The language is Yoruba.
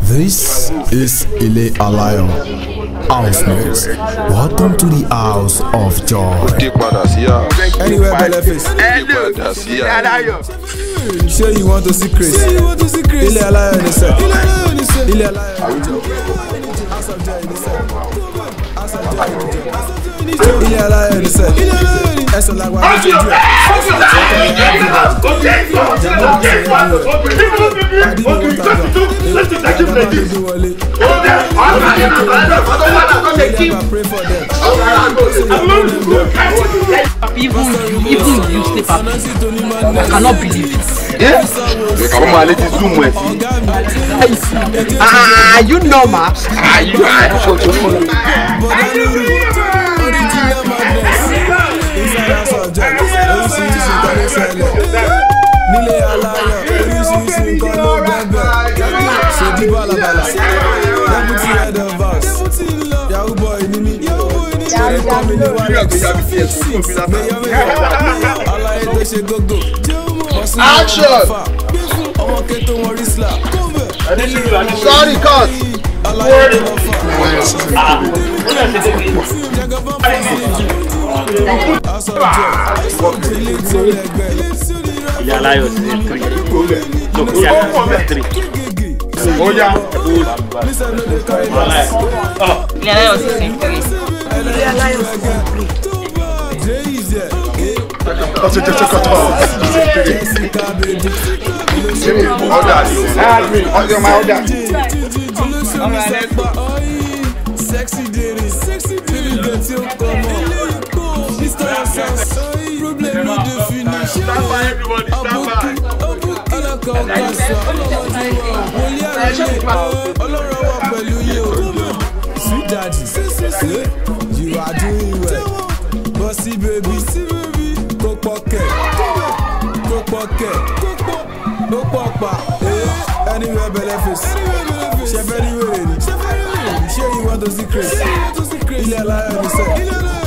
This is Ile Alayo House Mix. Welcome to the House of Joy. Anywhere belle face. Sure you want to see Chris? Ile Alayo ni sẹ. Ile Alayo ni jẹ. House of Joy ni sẹ. House of Joy ni jẹ. Ile Alayo ni sẹ. Ẹsẹ̀ làgbà ní ojú ẹ̀. Even you step up. I cannot believe it. Ah, you know, ma. Ah, you are. Nílé aláyọ̀ oríṣiríṣi nǹkan ló bẹ́ẹ̀ ṣèdí bàlàbàlà deputy head of house yahoo boy ní mí torí kọ́ mi ní wàhálà mẹ́yọ́mẹ́yọ́ aláyé tó ṣe gógó Action! Ọmọ kẹ́tọ́ wọn rí sílà. Sorry, cut! Aláyé tó lọ fà. Ile Alayo season 3. No, Ile Alayo season 3. Oh yeah. Ile Alayo season 3. Ile Alayo season 3. Order, my order. Alright, let's go. Sexy daily, sexy daily, get your come on. Problem no dey finish. Stand by, everybody, stand by. Ọlọ́run wà pẹ̀lú yín o. Sweet daddy, you are doing well. Bossy baby, kò pọ̀kẹ̀, kò pọ̀kẹ̀, kò pọ̀pà. Anywhere belle face, ṣe fẹ́ ní wèrè ni. Ṣé you want to see Chris? Ile Alayo ni sẹ́.